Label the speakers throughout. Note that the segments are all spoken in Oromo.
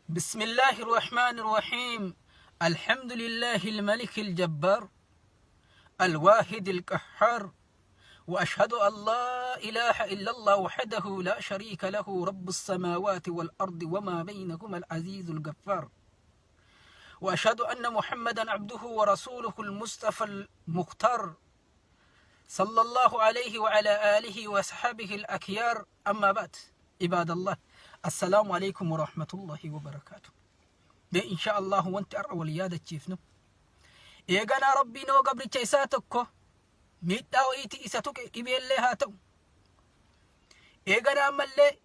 Speaker 1: بسم الله الرحمن الرحيم الحمد لله الملك الجبار الواحد القهار وأشهد أن لا إله إلا الله وحده لا شريك له رب السماوات والأرض وما بينهما العزيز الغفار وأشهد أن محمدا عبده ورسوله المصطفى المختار صلى الله عليه وعلى آله وصحبه الأكيار أما بعد عباد الله السلام عليكم ورحمة الله وبركاته ده إن شاء الله وانت أرعى وليادة شيفنو إيغانا ربي نو قبل إساتكو miidhaa wayiiti isa tuqe dhibeellee haa ta'u eeganaa ammallee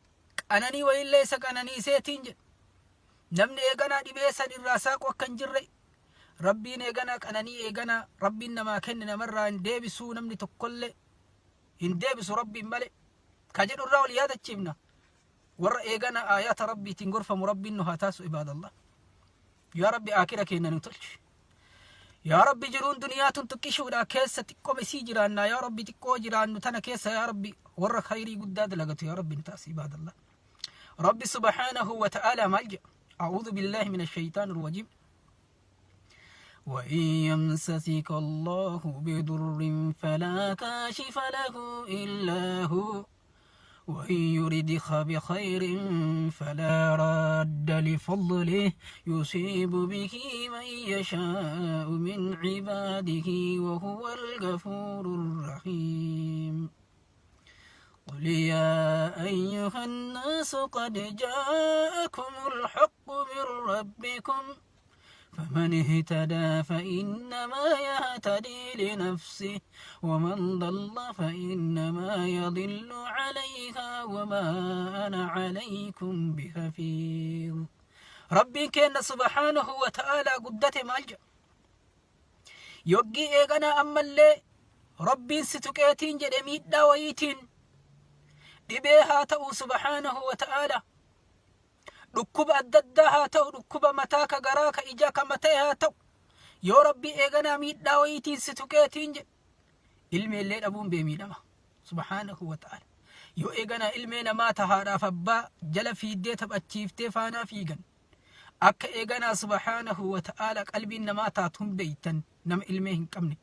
Speaker 1: qananii wayiillee isa qananiiseetiin jedhe namni eeganaa dhibee san irraa saaqu akka hin jirre rabbiin eeganaa qananii eeganaa rabbiin namaa kenne namarraa hin deebisuu namni tokkollee hin deebisu rabbiin malee ka jedhu irraa wal yaadachiifna warra eeganaa aayaata rabbiitiin gorfamu rabbiin nu haa taasu ibaadallah Yaa Rabbi aakira keenna nu tolchi. Yaa Rabbi jiruun duniyaa tun xiqqishuudha keessa xiqqoma isii jiraannaa yaa Rabbi xiqqoo jiraannu tana keessa yaa Rabbi warra khayrii guddaa dalagatu yaa Rabbi nu taasi ibaadallah. Rabbi subhaanahu wa ta'ala maal jedha? A'uudhu billaahi mina shaytaan rajiim. وإن يمسسك الله بضر فلا كاشف له إلا هو وإن يردك بخير فلا راد لفضله يصيب به من يشاء من عباده وهو الغفور الرحيم قل يا أيها الناس قد جاءكم الحق من ربكم فمن اهتدى فإنما يهتدي لنفسه ومن ضل فإنما يضل عليها وما أنا عليكم بحفيظ ربي كان سبحانه وتعالى قدته مالجا yoggii eeganaa ammallee rabbiin si tuqeetiin jedhe miidhaa wayiitiin dhibee haa ta'u subhaanahu wa ta'aala Dhukkuba adda addaa haa ta'u, dhukkuba mataa, ka garaa, ka ijaa, ka mata'e haa ta'u. Yoo Rabbi eeganaa miidhaa wayiitiin si tuqeetiin jedhe. Ilmeellee dhabuun bee miidhama. Subhaanahu wa ta'ala. Yoo eeganaa ilmee namaa ta haadhaaf abbaa jala fiiddee taphachiiftee faanaa fiigan. Akka eeganaa subhaanahu wa ta'ala qalbiin namaa taatu hin beeytan nama ilmee hin qabne.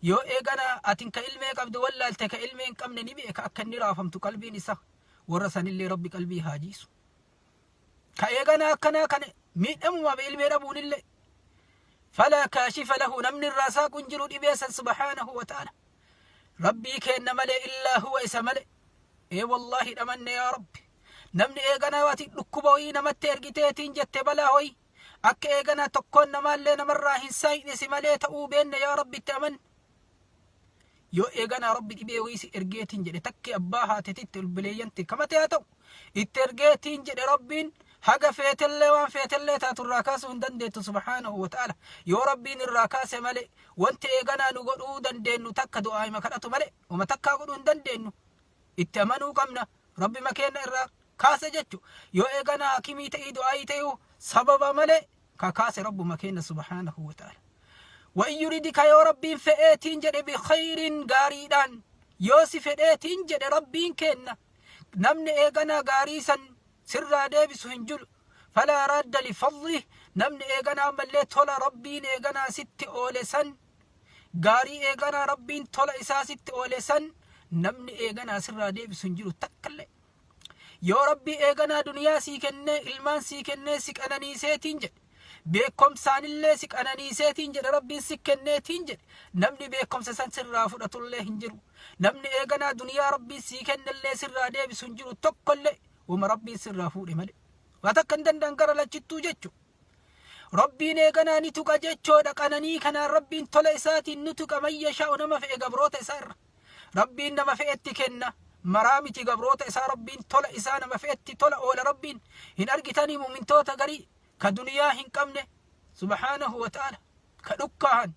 Speaker 1: Yoo eeganaa atin ka ilmee qabdu wallaalte ka ilmee hin qabne ni beeka akka inni raafamtu qalbiin isaa. Warra sanillee Rabbi qalbii haa jiisu. Ka eeganaa akkanaa kana miidhamumaaf ilmee dhabuunillee falaa kaashifa lahu namni irraa saaqu hin jiru dhibee san subhaanahu wa ta'ala. Rabbii keenna malee illaa huwa isa malee. Ee wallaahi dhamanne yaa Rabbi. Namni eeganaa ati dhukkuba wayii namatti ergiteetiin jette balaa wayii. Akka eeganaa tokkoon namaallee namarraa hin saayne si malee ta'uu beenne yaa Rabbi itti amanne. Yoo eeganaa Rabbi dhibee wayii si ergeetiin jedhe takki abbaa haatetitti obboleeyyanti kamate haa ta'u itti ergeetiin jedhe Rabbiin haga feetellee waan feetellee taatu irraa kaasuu hin dandeettu subhaanahu wa ta'ala yoo Rabbiin irraa kaase malee wanti eeganaa nu godhuu dandeennu takka du'aa'ima kadhatu malee wama takkaa godhuu hin dandeennu itti amanuu qabna Rabbi makeenna irraa kaase jechu yoo eeganaa hakimii ta'ii du'aa'ii ta'uu sababa malee ka kaase Rabbuma keenna subhaanahu wa ta'ala. Wa in yuridika yoo Rabbiin fe'eetiin jedhe bi khayrin gaariidhaan yoo si fedheetiin jedhe Rabbiin keenna namni eeganaa gaarii san sirraa deebisu hin jiru. Falaa raadda li fadlih namni eeganaa ammallee tola Rabbiin eeganaa sitti oole san gaarii eeganaa Rabbiin tola isaa sitti oole san namni eeganaa sirraa deebisu hin jiru takkallee. Yoo Rabbi eeganaa duniyaa sii kennee ilmaan sii kennee si qananiiseetiin jedhe beekomsaanillee si qananiiseetiin jedhe Rabbiin si kenneetiin jedhe namni beekomsa san sirraa fudhatullee hin jiru namni eeganaa duniyaa Rabbiin sii kennellee sirraa deebisu hin jiru tokkollee wama Rabbiin sirraa fuudhe malee waa takka hin danda'an gara lachittuu jechu Rabbiin eeganaa ni tuqa jechoodha qananii kanaan Rabbiin tola isaatiin ni tuqa man yashaa'u nama fe'e gabroota isaa irra Rabbiin nama fe'etti kenna. Maraa miti gabroota isaa Rabbiin tola isaa nama fe'etti tola oola Rabbiin. Hin argitanii mu'mintoota garii ka duniyaa hin qabne subhaanahu wa ta'ala ka dhukkaahan.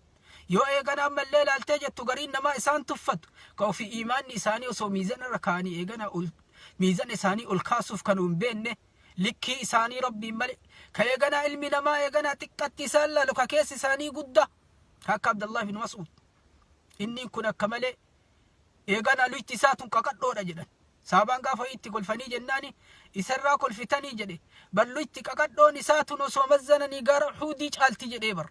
Speaker 1: Yoo eegana ammallee laaltee jettu gariin namaa isaan tuffatu ka ofii iimaanni isaanii osoo miizana irra kaa'anii eegana ol miizana isaanii ol kaasuuf kan hin beekne likkii isaanii Rabbiin malee ka eeganaa ilmi namaa eeganaa xiqqatti isaan laalu ka keessi isaanii guddaa ka akka Abdallah bin Mas'ud. Inni kun akka malee eeganaa luyti isaa tun qaqadhoodha jedhan. Saabaan gaafa itti kolfanii jennaani isarraa kolfitanii jedhe. Balluitti qaqadhoon isaa tun osoo mazzananii gaara Uhuudii caalti jedhee bar.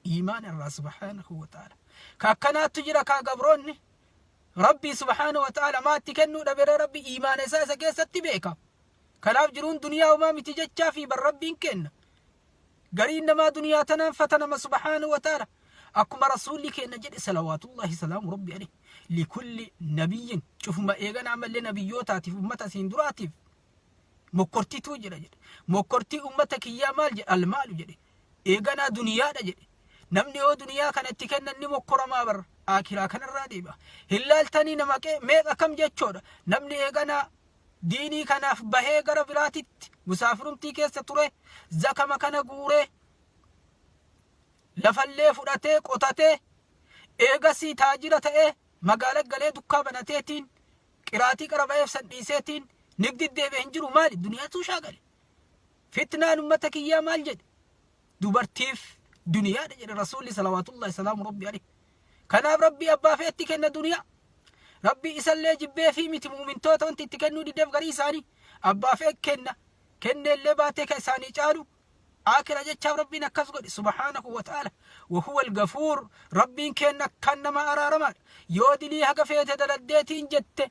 Speaker 1: Iimaan irraa subhaanahu wa ta'ala. Ka akkanaattu jira kaa gabroonni. Rabbii subhaanahu wa ta'ala maatti kennuu dhabere Rabbi iimaana isaa isa keessatti beeka. Kanaaf jiruun duniyaa homaa miti jechaa fi bar Rabbiin kenna. Gariin namaa duniyaa tanaan fatanama subhaanahu wa ta'ala. Akkuma rasuulli keenna jedhe salawaatullahi salaamu rabbi alayhi. Likulli nabiyyin cufuma eegana ammallee nabiyyootaatiif ummata asiin duraatiif mokkortituu jira jedhe. Mokkortii ummata kiyyaa maal jedhe almaalu jedhe. Eeganaa duniyaadha jedhe. Namni yoo duniyaa kana itti kennan ni mokkoramaa bar aakiraa kanarraa deebi'a. Hin laaltanii nama meeqa kam jechoodha. Namni eeganaa diinii kanaaf bahee gara biraatitti musaafirumtii keessa ture zakama kana guuree lafallee fudhatee qotatee eegasii taajira ta'ee magaala galee dukkaa banateetiin qiraatii qara ba'eef san dhiiseetiin nigdi deebi'e hin jiru. Maali? Duniyaatu shaagale. Fitnaan ummata kiyyaa maal jedhe? Dubartiif duniyaadha jedhe rasuulli salawaatullahi salaamu rabbi alayhi. Kanaaf rabbii abbaa feetti kenna duniyaa. Rabbii isallee jibbee fi miti muumintoota wanti itti kennuu dideef garii isaanii abbaa fee kenna. Kenneellee baatee ka isaanii caalu aakira jechaaf rabbiin akkas godhe subhaanahu wa ta'ala. Wa huwa al-gafuur rabbiin kenna akkaan nama araaramaadha. Yoo dilii haga feete daladdeetiin jette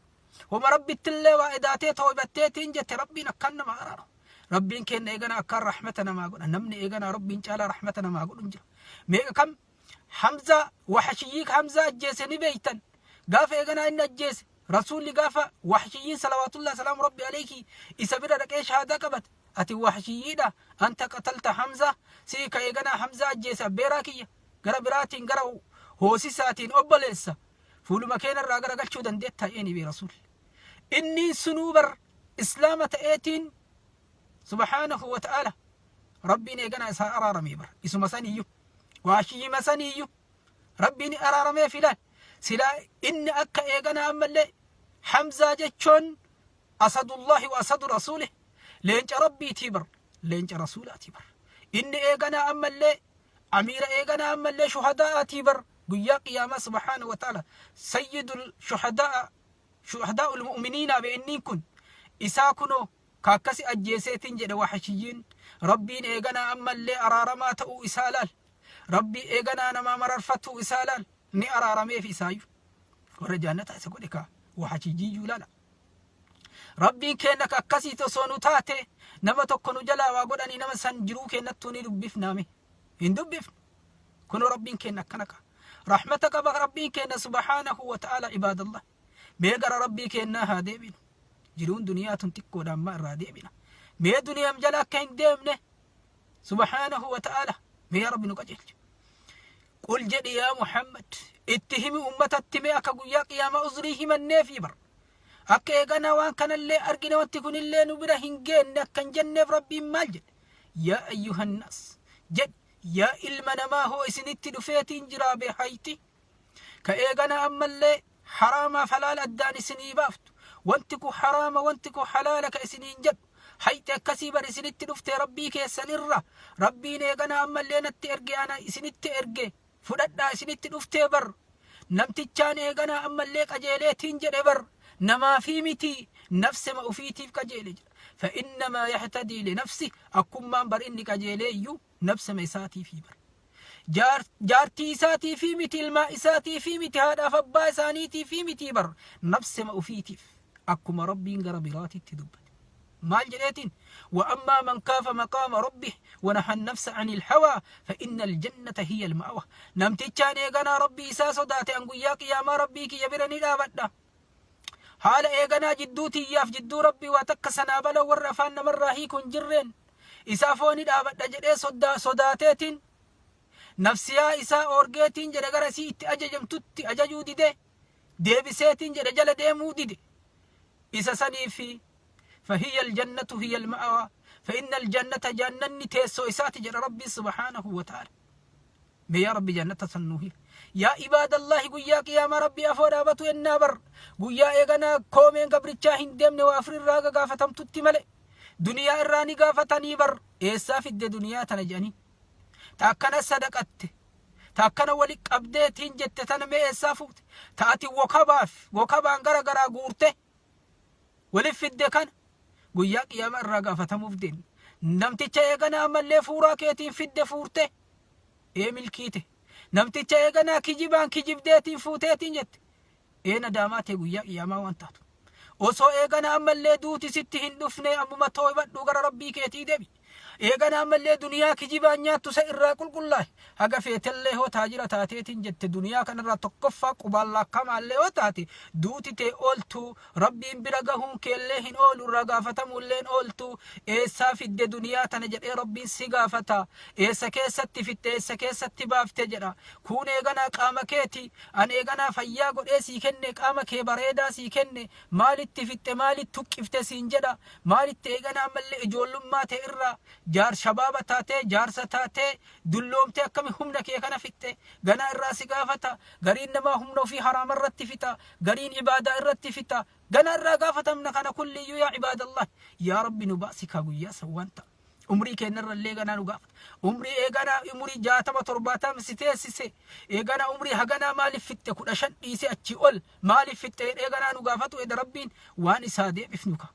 Speaker 1: homa rabbittillee waa edaatee tooybatteetiin jette rabbiin akkaan nama araarama. Rabbiin kenna eegana akkaan rahmata namaa godha. Namni eegana rabbiin caalaa rahmata namaa godhu hin jiru. Meeqa kam Hamzaa Wahshiyyii ka Hamzaa ajjeese ni beeytan. Gaafa eeganaa inni ajjeese Rasuulli gaafa Wahshiyyiin salawaatullahi salaamu rabbi alayhi isa bira dhaqee shahaadaa qabate. Ati Wahshiyyiidha anta qatalta Hamzaa sii ka eeganaa Hamzaa ajjeese abbeeraa kiyya gara biraatiin gara hoosisaatiin obboleessa fuuluma keenarraa gara galchuu dandeettaa eeni bee Rasuulli. Inniin sunuu bar islaama ta'eetiin subhaanahu wa ta'ala rabbiin eeganaa isaa araaramee bar isuma saniyyuu. Waashiyyima saniiyyu rabbiin araarameef ilaal. Silaa inni akka eeganaa ammallee Hamzaa jechuun asadullahi wa asadu rasuulih leenca rabbiitii bar leenca rasuulaatii bar. Inni eeganaa ammallee amiira eeganaa ammallee shuhadaa'aatii bar guyyaa qiyaamaa subhaanahu wa ta'ala sayyidul shuhadaa shuhadaa'ul mu'miniinaa be inniin kun isaa kunoo Ka akkasi ajjeeseetiin jedhe Wahshiyyiin, Rabbiin eeganaa ammallee araaramaa ta'uu isaa laal. Rabbii eeganaa namaa mararfatuu isaa laal. Ni araarameef isaayyu. Warra jaannataa isa godhe kaa Wahshiyyiiyyuu laala. Rabbiin keenna ka akkasiiti osoo nu taate nama tokko nu jalaa waa godhanii nama san jiruu keennattuu ni dubbifnaame. Hin dubbifnu. Kunoo Rabbiin keenna akkana kaa. Rahmata qaba Rabbiin keenna subhaanahu wa ta'ala ibaadallah. Mee gara Rabbii keennaa haa deebinu. Jiruun duniyaa tun xiqqoodha amma irraa deebina. Mee duniyam jala akka hin deemne subhaanahu wa ta'ala mee yaa Rabbi nu qajeelchi. Qul jedhi yaa Muhammad itti himi ummatatti mee akka guyyaa qiyaamaa uzrii himanneefii bar. Akka eeganaa waan kanallee argine wanti kunillee nu bira hin geenne akka hin jenneef Rabbiin maal jedhe? Yaa ayyuhannaas jedhi yaa ilma namaa hoo isinitti dhufeetiin jiraa bee hayti. Ka eegana ammallee haraamaaf halaala addaan isinii baaftu. Wanti kun haraama wanti kun halaala ka isiniin jedhu. Hayxi akkasii bar isinitti dhufte Rabbii keessan irra. Rabbiin eegana ammallee natti erge ana isinitti erge. Fudhadhaa isinitti dhuftee bar. Namtichaan eegana ammallee qajeeleetiin jedhe bar. Namaafii miti nafsema ufiitiif qajeele jedha. Fa'innamaa yahtadii linafsi akkummaan bar inni qajeelee iyyuu nafsema isaatiifii bar. Jaartii isaatiifii miti ilmaa isaatiifii miti haadhaaf abbaa isaaniitiifii miti bar nafsema ufiitiif akkuma rabbiin gara biraatitti dubbate. Maal jedheetiin? Wa ammaa man kaafa maqaama rabbih wa naha nafsa anil hawaa fa innal jannata hiya al-ma'wa. Namtichaan eeganaa rabbii isaa sodaate an guyyaa qiyaamaa rabbii kiyya bira ni dhaabadha. Haala eeganaa jidduu tiyyaaf jidduu rabbii waa takka sanaa bala warra afaan namarraa hiiku hin jirreen Isaa fooni dhaabadha jedhee sodaateetiin nafsiyaa isaa oorgeetiin jedhe gara isii itti ajajamtutti ajajuu dide deebiseetiin jedhe jala deemuu dide isa saniifi فهي الجنة هي المأوى فإن الجنة جannanni teessoo isaati jedha rabbiin subhaanahu wa ta'ala. Mee yaa rabbi jannata san nuu hiri. Yaa ibaadallahi guyyaa qiyaamaa rabbii afoo dhaabatu ennaa bar guyyaa eeganaa koomeen gabrichaa hin deemne waa afur irraa haga gaafatamtutti male duniyaa irraa ni gaafatanii bar eessaa fidde duniyaa tana jedhanii ta akkana sadaqatte ta akkana wali qabdeetiin jette tana mee eessaa fuute ta ati wokabaaf wokabaan gara garaa guurte. Walif fidde kana guyyaa qiyaamaa irraa gaafatamuuf deemna. Namticha eeganaa ammallee fuuraa keetiin fidde fuurte ee milkiite. Namticha eeganaa kijibaan kijibdeetiin fuuteetiin jette ee nadaamaa tee guyyaa qiyaamaa waan taatu. Osoo eegana ammallee duuti sitti hin dhufne ammuma tooybadhu gara Rabbii keetii deebi. Eegana ammallee duniyaa kijibaan nyaattu sa irraa qulqullaa'i. Haga feetellee hoo taajira taateetiin jette duniyaa kanarraa tokkoffaa qubaan laakkamaallee hoo taate duuti tee ooltu Rabbiin bira gahuun keellee hin oolu irraa gaafatamuullee hin ooltu eessaa fidde duniyaa tana jedhee Rabbiin si gaafata. Eessa keessatti fixxe eessa keessatti baafte jedha. Kuun eeganaa qaama keeti An eeganaa fayyaa godhee sii kenne, qaama kee bareedaa sii kenne, maalitti fixxe, maalitti huqqifte siin jedha, maalitti eeganaa ammallee ijoollummaa tee irraa jaar shabaaba taatee, jaarsa taatee, dulloomtee akkami humna kee kana fixxe, ganaa irraa si gaafata, gariin namaa humna ofii haraama irratti fixa, gariin ibaadaa irratti fixa, ganaa irraa gaafatamna kana kulliyyuu yaa ibaadallah, yaa Rabbi nu baasi kaa guyyaa san waan ta'a. Umrii keennarra illee ganaa nu gaafata. Umrii eeganaa umurii 60 70 si teessise. Eeganaa umrii haganaa maaliif fixxe 15 dhiisee achii ol maaliif fixxe jedhee ganaa nu gaafatu eda Rabbiin waan isaa deebifnu ka.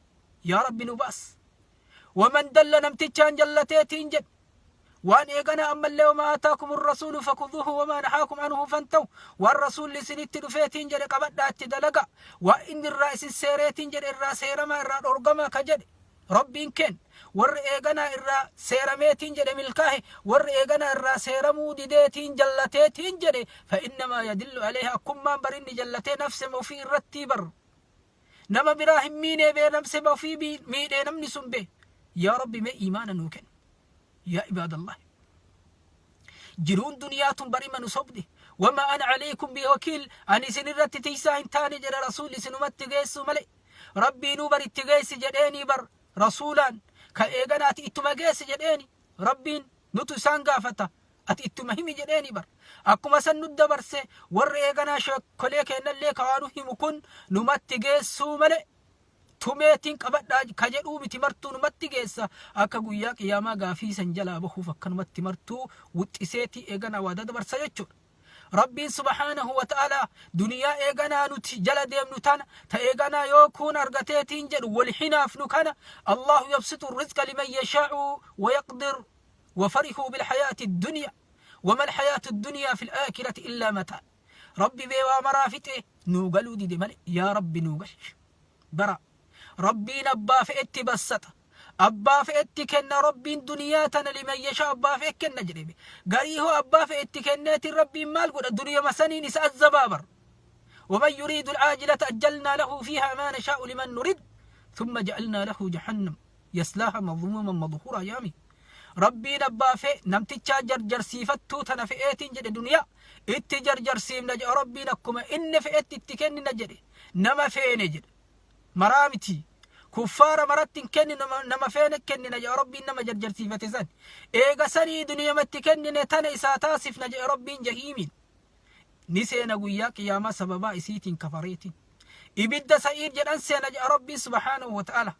Speaker 1: Yaa Rabbi nu baas. Waman dalla namtichaan jallateetiin jedhe. Waan eeganaa ammallee wamaa ataakum rasuulu fakuduuhu wamaa nahaakum anhu fantahu. Waan rasuulli isinitti dhufeetiin jedhe qabadhaa itti dalagaa. Waan inni irraa isin seereetiin jedhe irraa seeramaa irraa dhorgamaa ka jedhe. Rabbiin keen warri eeganaa irraa seerameetiin jedhe milkaahe, warri eeganaa irraa seeramuu dideetiin jallateetiin jedhe fa'innamaa yadillu aleehi akkummaan bar inni jallatee nafsema ofii irrattii bar nama biraa hin miinee bee nafsema ofii miidhee namni sun bee. Yaa Rabbi mee iimaana nuu kenni. Yaa ibaadallahi, jiruun duniyaa tun barima nu sobde. Wama ana aleeykum biwakiil, ani isin irratti tiysaa hin taane jedhe rasuulli, isinumatti geessuu malee. Rabbiinuu bar itti geessi jedheenii bar rasuulaan ka eegana ati ittuma geessi jedheeni. Rabbiin nutu isaan gaafata, ati ittuma himi jedheeni bar. Akkuma san nu dabarse warri eeganaa sheekkolee keennallee ka waa nu himu kun numatti geessuu malee tumeetiin qabadhaa ka jedhuu miti. Martuu numatti geessa akka guyyaa qiyaamaa gaafii san jalaa bahuuf akkanumatti martuu wuxxiseetii eeganaa waa dadabarsa jechuudha. Rabbiin subhaanahu wa ta'aalaa duniyaa eeganaa nuti jala deemnu tana ta eeganaa yoo kuun argateetiin jedhu wal hinaafnu kana, Allahu yabsitu rizqa liman yashaa'u wa yaqdir wa farihuu bil hayaati dunya wa mal hayaatu dunyaa fil aakhirati illaa mataa. Rabbi bee waa maraa fixe nuu galuu dide malee yaa Rabbi nuu galchi. Bara Rabbiin abbaa fe'etti bassata. Abbaa fe'etti kenna Rabbiin duniyaa tana liman yashaa abbaa fe'e kenna jedhe. Garii hoo abbaa fe'etti kenneetiin Rabbiin maal godha duniyama saniin isa azzabaa bar. ومن يريد العاجلة أجلنا له فيها ما نشاء لمن نريد ثم جعلنا له جهنم يصلاها مذموما مدحورا yaami. Rabbiin abbaa fe'e namtichaa jarjarsiifattuu tana fe'eetiin jedhe duniyaa itti jarjarsiifna jedhe Rabbiin, akkuma inni fe'etti itti kennina jedhe, nama feene jedhe, maraa miti, kuffaara maratti hin kenninu, nama feene kennina jedhe Rabbiin. Nama jarjarsiifate san eega sanii duniyamatti kennine tana isaa taasifna jedhe Rabbiin, jahiimiin ni seena guyyaa qiyaamaa sababaa isiitiin kafareetiin ibidda sa'iir jedhan seena jedhe Rabbiin subhaanahu wa ta'ala.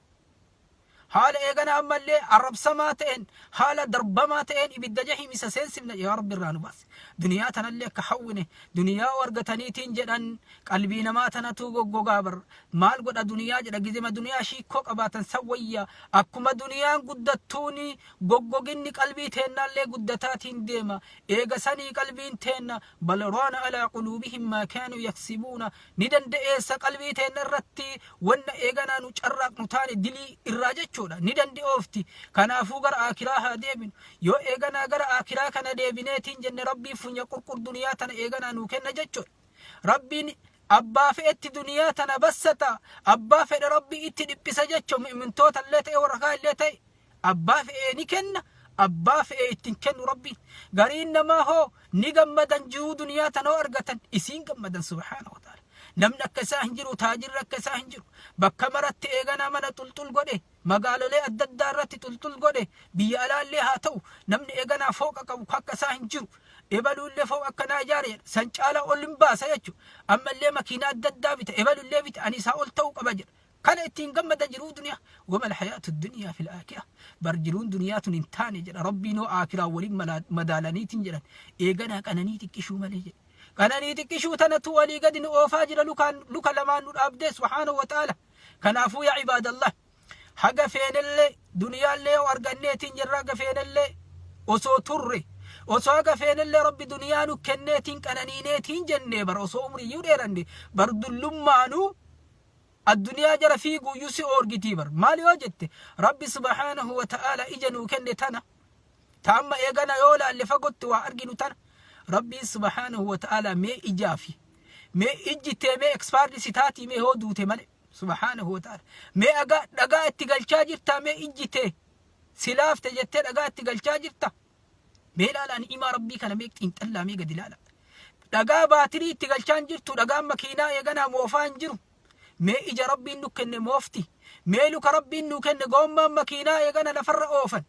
Speaker 1: Haala eegana ammallee arrabsamaa ta'een, haala darbamaa ta'een ibidda jahiim isa seensifna. Yaa Rabbi irraa nu baase. Duniyaa tanallee akka hawwine duniyaa argataniitiin jedhan qalbii namaa tanatu goggogaa bar. Maal godha duniyaa jedha, gizema duniyaa shiikkoo qabaatan san wayya. Akkuma duniyaan guddattuuni goggoginni qalbii teennaallee guddataatiin deema. Eega sanii qalbiin teenna bal raana alaa quluubihim maa kaanuu yaksibuuna ni danda'eessa qalbii teenna irratti wanna eeganaa nu carraaqnu taane dilii irraa jechuudha ni danda'oofti. Kanaafuu gara aakiraa haa deebinu. Yoo eeganaa gara aakiraa kana deebineetiin jenne Rabbiin funya qurqur duniyaa tana eeganaa nuu kenna jechuudha. Rabbiin abbaa fe'etti duniyaa tana bassata, abbaa fedhe Rabbii itti dhiphisa jechuun mu'mintoota illee ta'e warra kaan illee ta'e abbaa fe'ee ni kenna, abbaa fe'ee ittiin kennu Rabbiin. Gariin namaa hoo ni gammadan, jiruu duniyaa tana hoo argatan isiin gammadan. Subhaana wa ta'ala, namni akka isaa hin jiru, taajirri akka isaa hin jiru, bakka maratti eeganaa mana xulxul godhe, magaalolee adda addaa irratti xulxul godhe, biyya alaallee haa ta'u namni eeganaa fooqa qabu akka isaa hin jiru, ebaluullee fooqa akkanaa ijaare jedha, san caalaa ol hin baasa jechuudha. Ammallee makiinaa adda addaa bita, ebalullee bita, ani isaa ol ta'uu qaba jedha. Kana ittiin gammada jiruu duniyaa. Wama alhayaatu duniyaa fil aakira, bar jiruun duniyaa tun hin taane jedha Rabbiin. Hoo aakiraa waliin madaalaniitiin jedhan eeganaa qananii xiqqishuu malee jedhe. Qananii xiqqishuu tanatu walii gadi nu oofaa jira, lukaan luka lamaan nu dhaabdee subhaanahu wa ta'ala. Kanaafuu yaa ibaadallah, haga feenellee duniyaallee yoo arganneetiin jirra, haga feenellee osoo turre, osoo haga feenellee Rabbi duniyaa nu kenneetiin qananiineetiin jennee bar, osoo umriyyuu dheeranne bar, dullummaanuu addunyaa jala fiiguuyyuu si oorgitii bar. Maal yoo jette, Rabbi subhaanahu wa ta'aala ija nuu kenne tana, ta amma eegana yoo laalle fagotti waa arginu tana, Rabbiin subhaanahu wa ta'aala mee ijaafi mee ijji tee mee expired si taatii mee hoo duute malee? Subhaanahu wa ta'aala, mee agaa dhagaa itti galchaa jirtaa? Mee ijji tee si laafte jettee dhagaa itti galchaa jirta? Mee ilaalaa ni'imaa Rabbii kana, mee xiinxallaa, mee gadi ilaala. Dhagaa baatirii itti galchaa hin jirtu, dhagaan makiinaa eeganaa moofaa hin jiru. Mee ija Rabbiin nu kenne moofti? Mee luka Rabbiin nu kenne, goommaan makiinaa eegana lafarra oofan,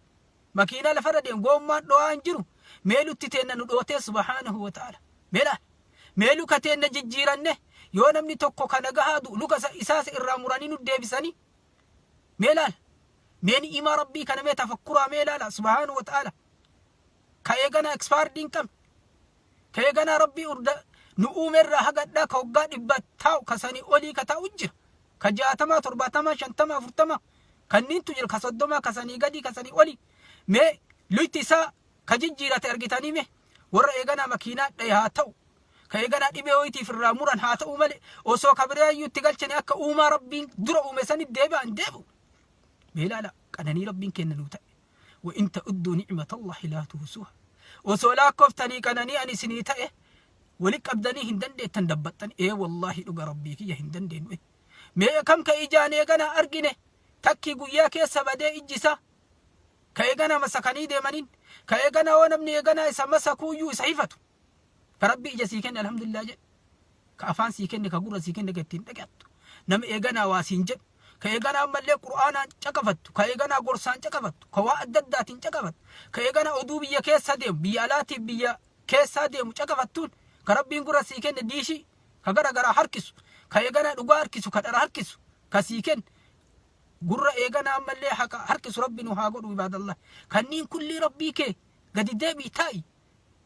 Speaker 1: makiinaa lafarra deemu goommaan dho'aa hin jiru. Mee lutti teenna nu dhootee? Subhaanahu wa ta'ala, mee laala. Mee luka teenna jijjiiranne? Yoo namni tokko kana gahaa du'u, luka isaas irraa muranii nu deebisanii. Mee laala, mee ni'imaa Rabbii kana mee tafakkuraa, mee laala. Subhaanahu wa ta'ala, ka eeganaa expired hin qabne, ka eeganaa Rabbii urda nu uumerraa hagadhaa ka waggaa 100 taa'u, ka sanii olii ka taa'u jira, ka 60, 70, 50, 40 kanniintu jira, ka 30, ka sanii gadii, ka sanii olii. Mee luyti isaa ka jijjiirate argitanii? Mee warra eeganaa makiinaa dhaye haa ta'u, ka eeganaa dhibee wayitiif irraa muran haa ta'u malee, osoo ka biraayyuu itti galchanii akka uumaa Rabbiin dura uume sanitti deebi'an deebi'u. Mee ilaala qananii Rabbiin kenna nuu ta'e. Wa in ta'udduu ni'matallahi laa tuhsuha. Osoo laakkoftanii qananii ani isinii ta'e wali qabdanii hin dandeettan dabbaxxan. Ee wallaahi, dhuga Rabbii kiyya, hin dandeenyu. Mee kam ka ijaan eeganaa argine takkii guyyaa keessa badee ijji isaa, ka eeganaa masakanii deemaniin, ka eeganaa hoo namni eeganaa isa masakuuyyuu isa hifatu? Ka Rabbi ija sii kenne alhamdulillah jedhe, ka afaan sii kenne, ka gurra sii kenne, ka ittiin dhaqattu, nama eeganaa waa siin jedhu, ka eeganaa ammallee Qur'aanaan caqafattu, ka eeganaa gorsaan caqafattu, ka waa adda addaatiin caqafattu, ka eeganaa oduu biyya keessa deemu, biyya alaatiif biyya keessaa deemu caqafattuun, ka Rabbiin gurra sii kenne diishii ka gara garaa harkisu, ka eeganaa dhugaa harkisu, ka dhara harkisu, ka sii kenne gurra eeganaa ammallee haqa harkisu Rabbi nu haa godhu. Ibaadallah, kanniin kullii Rabbii kee gadi deebii taa'i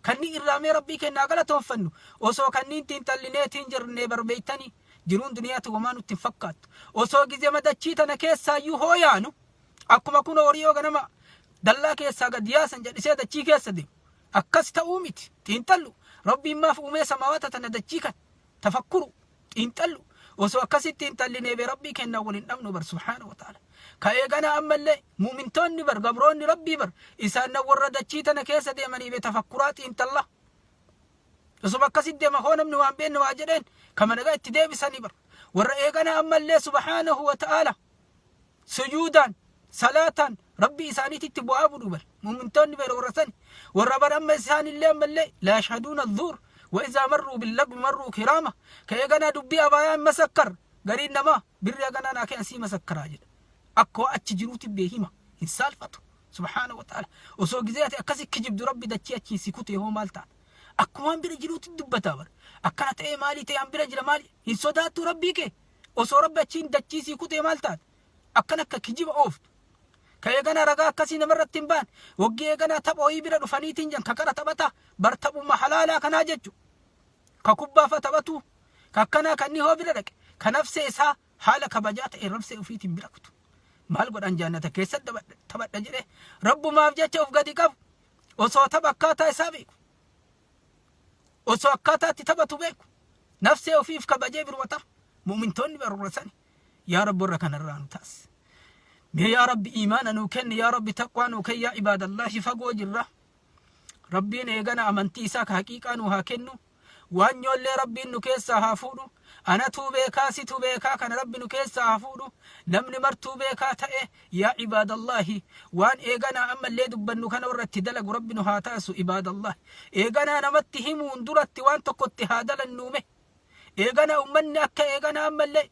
Speaker 1: kanni irraa mee Rabbii keenya haa galatoonfannu. Osoo kanniin xiinxallineetiin jirnee barbeeytanii jiruun duniyaatti homaa nutti hin fakkaattu. Osoo gizema dachii tana keessaayyuu hoo yaanu, akkuma kun horii yoo ganama dallaa keessaa gad yaasan jedhisee dachii keessa deemu akkas ta'uu miti. Xiinxallu, Rabbiin maaf uumee samaawata tana, dachii kan tafakkuru, xiinxallu. Osoo akkasitti xiinxallinee bee Rabbii kennaa waliin dhabnu bar. Subhaana wa ta'ala, ka eegana ammallee mu'mintoonni bar, gabroonni Rabbii bar, isaan na warra dachii tana keessa deemanii bee tafakkuraa, xiinxallaa. Osoo akkasitti deema hoo namni waan beenne waa jedheen kama nagaa itti deebisanii bar. Warra eegana ammallee subhaanahu wa ta'ala sujuudaan, salaataan Rabbii isaaniititti bu'aa budhu bar. Mu'mintoonni bar warra sani, warra bar amma isaanillee ammallee laa yashhaduuna dhuur wa izaa marruu billagwi marruu kiraama. Ka eeganaa dubbii abaayaan masakkar, gariin namaa birri haganaa naa kenna sii masakkaraa jedha, akka waa achi jiruuti bee hima, hin saalfatu. Subhaana wa ta'ala, osoo gizee ati akkasi kijibdu Rabbi dachii achiin si kutee hoo maal taata? Akkumaan bira jiruuti dubbataa bar, akkana ta'ee maalii ta'e, an bira jira, maali hin sodaattuu Rabbii kee? Osoo Rabbi achiin dachii sii kutee maal taata, akkan akka kijiba ooftu? Ka eeganaa ragaa akkasii namarratti hin baane, waggii eeganaa tapha wayii bira dhufaniitiin jan, ka qara taphataa bar, taphuma halaalaa kanaa jechu, ka kubbaa fa taphatu, ka akkanaa kan inni hoo bira dhaqe, ka nafsee isaa haala kabajaa ta'e nafsee ofiitiin bira kutu maal godhan, jaannata keessatti taphadha jedhee Rabbumaaf jecha of gadi qabu, osoo tapha akkaataa isaa beeku, osoo akkaataa itti taphatu beeku, nafsee ofiif kabajee biruma tapha. Mu'mintoonni barurra sani. Yaa Rabbi, warra kanarraa nu taasise. Mee yaa Rabbi, iimaana nuu kenni, yaa Rabbi, taqwaa nuu kenni. Yaa ibaadallahi, fagoo jirra. Rabbiin eegana amantii isaa ka haqiiqaa nuu haa kennu. Waan nyoollee Rabbiin nu keessaa haa fuudhu. Anatuu beekaa, situ beekaa kana Rabbi nu keessaa haa fuudhu. Namni martuu beekaa ta'e, yaa ibaadallahi, waan eeganaa ammallee dubbannu kana warra itti dalagu Rabbi nu haa taasisu. Ibaadallahi, eeganaa namatti himuun duratti waan tokko itti haa dalannuume. Eegana ummanni akka eegana ammallee,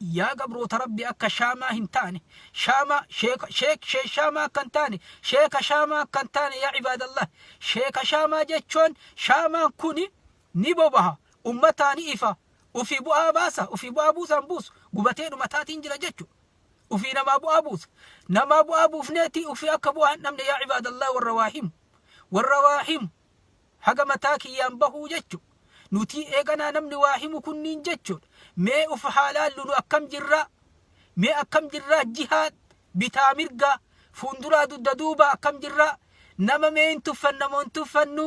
Speaker 1: yaa gabroota Rabbi, akka shaamaa hin taane, shaamaa sheeka sheek sheek shaamaa akka hin taane, sheeka shaamaa akka hin taane. Yaa ibaadallah, sheeka shaamaa jechuun shaamaan kuni ni bobaha, ummataa ni ifa, ufii bu'aa baasa, ufii bu'aa buusaan buusu, gubatee dhumataatiin jira jechuudha. Ufii namaa bu'aa buusa, namaa bu'aa buufneeti ufii akka bu'aa hin dhabne. Yaa ibaadallah, warra waa himu, warra waa himu haga mataa kiyyaan bahuu jechu. Nutii eeganaa namni waa himu kunniin jechuudha. Mee uf haa laallu, nu akkam jirraa? Mee akkam jirraa jihaa bitaa mirgaa fuunduraa dugda duuba akkam jirraa nama mee hin tuffanna moo hin tuffannu?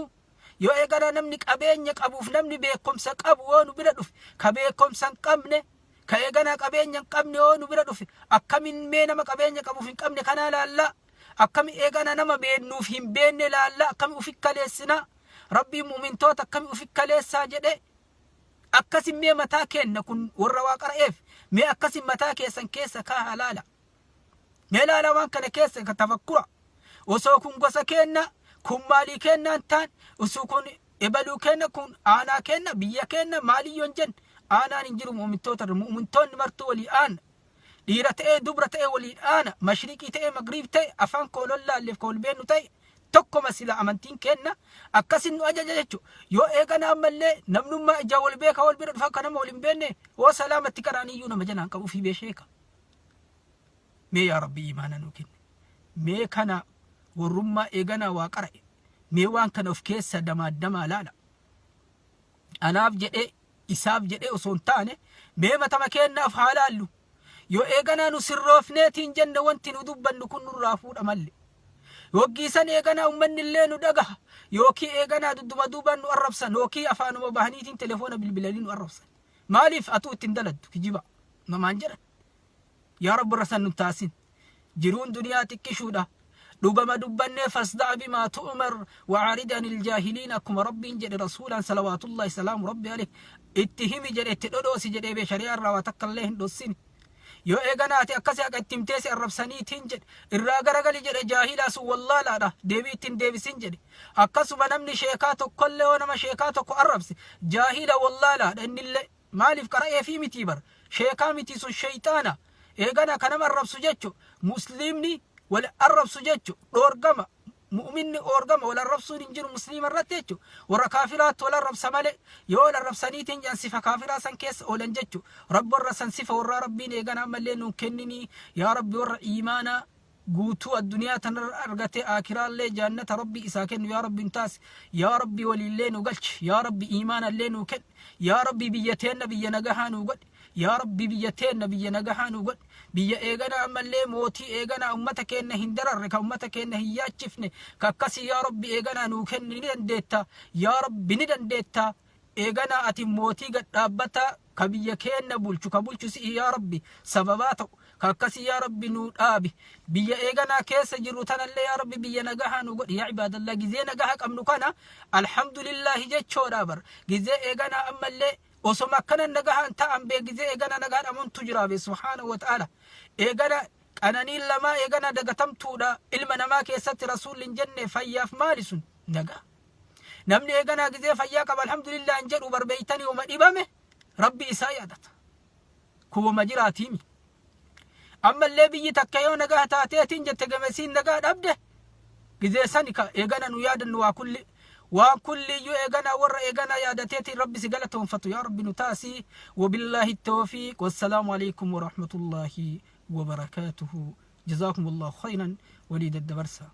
Speaker 1: Yoo eeganaa namni qabeenya qabuuf namni beekumsa qabu yoo nu bira dhufe ka beekumsa hin qabne ka eeganaa qabeenya hin qabne yoo nu bira dhufe akkamin mee nama qabeenya qabuuf hin qabne kanaa laallaa? Akkami eegana nama beennuuf hin beenne laallaa? Akkami ufi kaleessinaa? Rabbiin mu'mintoota akkami ufi kaleessaa jedhe akkasin mee mataa keenna kun warra waa qara'eef mee akkasin mataa keessan keessa kaahaa laala. Mee laala waan kana keessa ka tafakkura. Osoo kun gosa keenna kun maalii keenna hin taan osoo kun ebaluu keenna kun aanaa keenna biyya keenna maaliyyoo hin jenne aanaan hin jiru mu'mintoota irra mu'mintoonni martuu walii aana. Dhiira ta'ee dubra ta'ee waliin aana mashriqii ta'ee magriib ta'e afaan koo lollaalleef ka wal beennu ta'e tokkoma sila amantiin keenna akkasin nu ajaja jechu yoo eegana ammallee namnummaa ijaa wal beeka wal bira dhufa akka nama wal hin beenne hoo salaamatti qara'aniyyuu nama jalaan qabu fi beesheeka mee yaa rabbi imaana nuu kenne mee kana warrummaa eeganaa waa qara'e mee waan kana of keessa damaaddamaa laala anaaf jedhee isaaf jedhee osoo hin taane mee matama keennaaf haa laallu. Yoo eeganaa nu sirroofneetiin jenne wanti nu dubbannu kun nurraa fuudha malle. Yoggii san eeganaa ummanni illee nu dhagaha yookiin eeganaa dudduma duubaan nu arrabsan yookiin afaanuma bahaniitiin telefoona bilbilanii nu arrabsan. Maaliif atuu ittiin daladdu kijiba namaan jedhan. Yaa Rabbi irra san nun taasin. Jiruun duniyaa xiqqishuudha. Dhugama dubbannee fasda'a bimaa tu'mar wa'arid anil jaahiliin akkuma Rabbiin jedhe rasuulaan salawaatullahi salaamu Rabbi alayhi itti himi jedhe itti dhodhoosi jedhee bee shari'aa irraa waa takka illee hin dhossini. Yoo eegana ati akkasi haqa itti himtee si arrabsaniitiin jedhe irraa garagali jedhe jaahilaa sun wallaalaadha deebii itti hin deebisin jedhe. Akkasuma namni sheekaa tokkollee yoo nama sheekaa tokko arrabse jaahila wallaalaadha innillee. Maaliif qara'eefii mitii bar sheekaa mitii sun sheyxaana eegana ka nama arrabsu jechu musliimni wal arrabsu jechu dhoorgama mu'minni oorgama wal arrabsuun hin jiru musliima irratti jechu warra kaafiraatti wal arrabsa malee yoo wal arrabsaniitiin jedhan sifa kaafiraa san keessa oolan jechu rabbi warra san sifa warraa rabbiin eegana ammallee nuun kenninii yaa rabbi warra iimaanaa guutuu adduniyaa tanarra argate aakiraallee jaannata rabbi isaa kennu yaa rabbi nu taasi yaa rabbi waliillee nu galchi yaa rabbi iimaanallee nu kenni yaa rabbi biyya teenna biyya nagahaa nu godhi yaa rabbi biyya teenna biyya nagahaa nu godhi biyya eeganaa ammallee mootii eeganaa ummata keenna hin dararre ka ummata keenna hin yaachifne ka akkasii yaa rabbi eeganaa nuu kenni ni dandeetta yaa rabbi ni dandeetta eeganaa ati mootii gad dhaabbataa ka biyya keenna bulchu ka bulchu si'i yaa rabbi sababaa ta'u ka akkasii yaa rabbi nuu dhaabi biyya eeganaa keessa jirru tanallee yaa rabbi biyya nagahaa nu godhi yaa ibaadallah gizee nagaha qabnu kana alhamdulillaahi jechoodha bar gizee eeganaa ammallee osoma akkana nagahaan ta'an bee gizee eegana nagaa dhamontu jira be subhaanahu wa ta'ala eegana qananiin lamaa eegana dagatamtuudha ilma namaa keessatti rasuulli hin jenne fayyaaf maali sun nagaa Namni eeganaa gizee fayyaa qaba alhamdulillah hin jedhu bar beeytanii wama dhibame rabbi isaa yaadata. Kun wama jiraatiimi. Ammallee biyyi takka yoo nagaa taateetiin jette gamesiin nagaa dhabde gizee sani ka eegana nu yaadannu waa kulli waan kulliyyuu eeganaa warra eeganaa yaadateetiin rabbi si galatoonfatu yaa rabbi nu taasii wabillaahi tawfiiq wassalaamu alaikum warahmatullaahi wabarakaatuhu jazaakumullahu khayran walii daddabarsaa.